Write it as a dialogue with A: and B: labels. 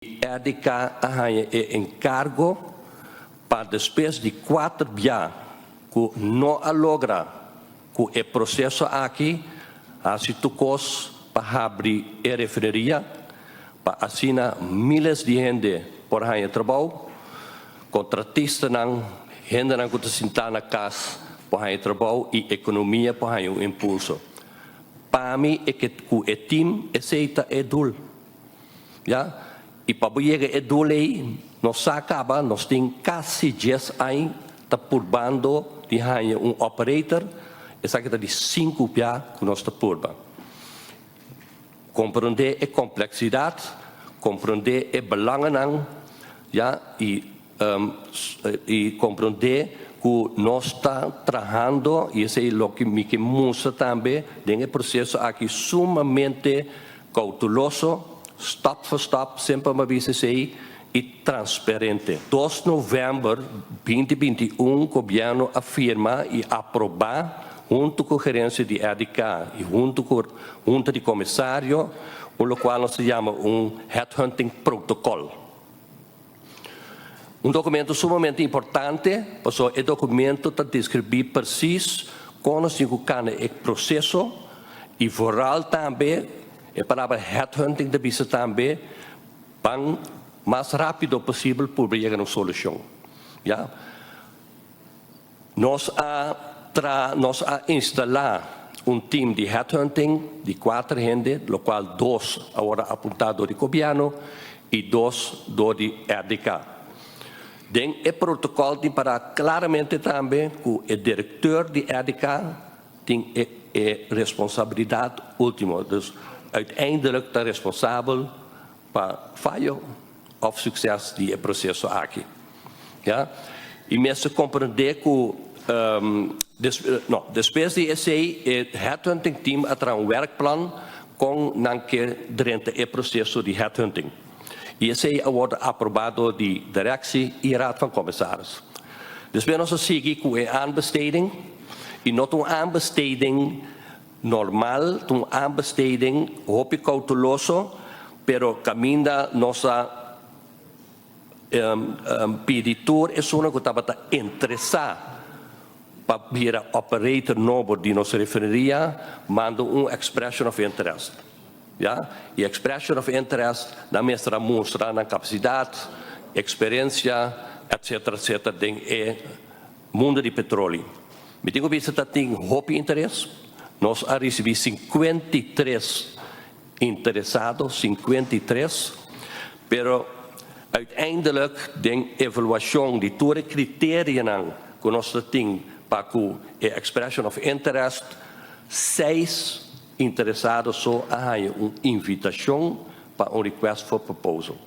A: RDK a haña e enkargo pa despues di kuater bia ku no a logra ku e proseso aki, hasi tur kos pa habri e refineria, pa asina miles di hende por haña trabou, kontratistanan, hendenan ku ta sintá na kas por haña trabou i ekonomia por haña un impulso. Pa mi e ku e tim esei ta e doel. Ya? I pa yega e doel ei, nos a kaba, nos tin kasi 10 aña ta purbando di haña un operator, esaki ta di 5 bia ku nos ta purba. Komprondé e kompleksidat, komprondé e belangennan, ya, i komprondé ku nos ta trahando, i esei ta loke mi ke mustra tambe, den e proseso aki sumamente kouteloso, stap pa stap, semper mi a bisa esei, i transparente. 2 novèmber 2021, gobièrnu a firma i aprobá huntu ku gerensia di RDK i huntu ku hunta di komisario, loke nos ta yama un headhunting protocol. Un dokumento sumamente importante, pasobra e dokumento ta deskribí presis kon nos tin ku kana e proseso i vooral tambe e palabra headhunting ta bisa tambe pa mas rápido posibel pa yega na un solushon. Ja? Nos a instalá un team di headhunting di kuater hende, loke dos awor apuntá di gobièrnu i dos di RDK. Den e protokòl tin pará klaramente tambe ku e direktor di RDK tin e responsabilidat último. Dus uiteindelijk ta responsabel pa fayo òf sukseso di e proseso aki. Ja? I mester komprondé ku no, despues di esei, e headhunting team a traha un werkplan kon nan ke drenta e proseso di headhunting. I esei a wòrdu aprobá di direktie i raad van commissaris. Despues nos a sigui ku e aanbesteding i no un aanbesteding normal, un aanbesteding hopi kouteloso, pero kaminda nos a pidi tur esun ku tabata interesá pa bira operator nobo di nos refineria, manda un expression of interest. Ja? E expression of interest nan mester a mustra nan kapasidat, eksperensia, etc., etc., den e mundu di petroli. Mi tin ku bisa ku tin hopi interes. Nos a risibí 53 interesado, 53, pero uiteindelijk den evaluashon di tur e kriterianan ku nos tin pa e expression of interest, 6 interesado so a haña un invitashon pa un request for proposal.